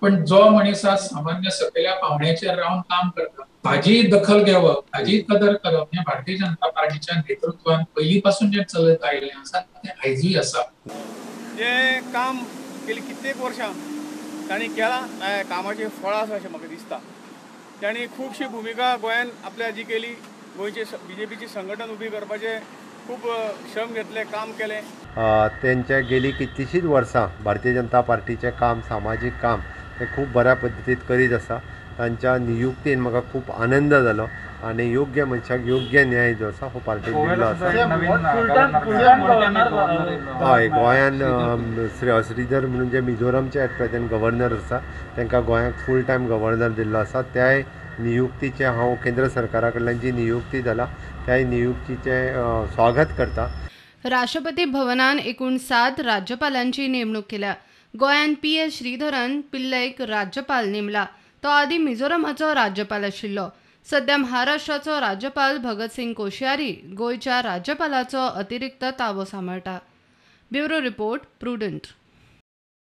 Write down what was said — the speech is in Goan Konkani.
पण जो मनीस आज सामान्य सकयल्या पावण्याचेर रावन काम करता ताजी दखल घेवप, ताजी कदर करप हें भारतीय जनता पार्टीच्या नेतृत्वान पयलीं पासून जें चलत आयिल्लें आसा तें आयजूय आसा. जें काम गेली कित्येक वर्सां तांणी केलां त्या कामाचें फळ आसा अशें म्हाका दिसता. तांणी खुबशी भुमिका गोंयान आपल्या जी केली, गोंयचे बीजेपीची संघटन उबी करपाचें खूब श्रम घेतले, काम केलें. तेंच्या गेली कितलीशींच वर्सां भारतीय जनता पार्टीचें काम, सामाजीक काम ते खूब बऱ्या पद्दतीन करीत आसा. तांच्या नियुक्तीन म्हाका खूब आनंद जालो आनी योग्य मनशाक योग्य न्याय जो आसा हो पार्टीन दिल्लो आसा. हय, गोंयान श्रीधर म्हणून जे मिझोरमचे एट प्रेझेंट गव्हर्नर आसा तांकां गोंयाक फूल टायम गव्हर्नर दिल्लो आसा. त्याय नियुक्तीचें हांव केंद्र सरकारा कडल्यान जी नियुक्ती जाला त्याय नियुक्तीचें स्वागत करता. राष्ट्रपती भवनान एकूण 7 राज्यपालांची नेमणूक केल्या. गोंयान पी.एस. श्रीधरन पिल्लईक राज्यपाल नेमला. तो आदी मिझोरमाचो राज्यपाल आशिल्लो. सध्या महाराष्ट्राचो राज्यपाल भगतसिंग कोश्यारी गोंयच्या राज्यपालाचो अतिरिक्त ताबो सांबाळटा. Bureau report, Prudent.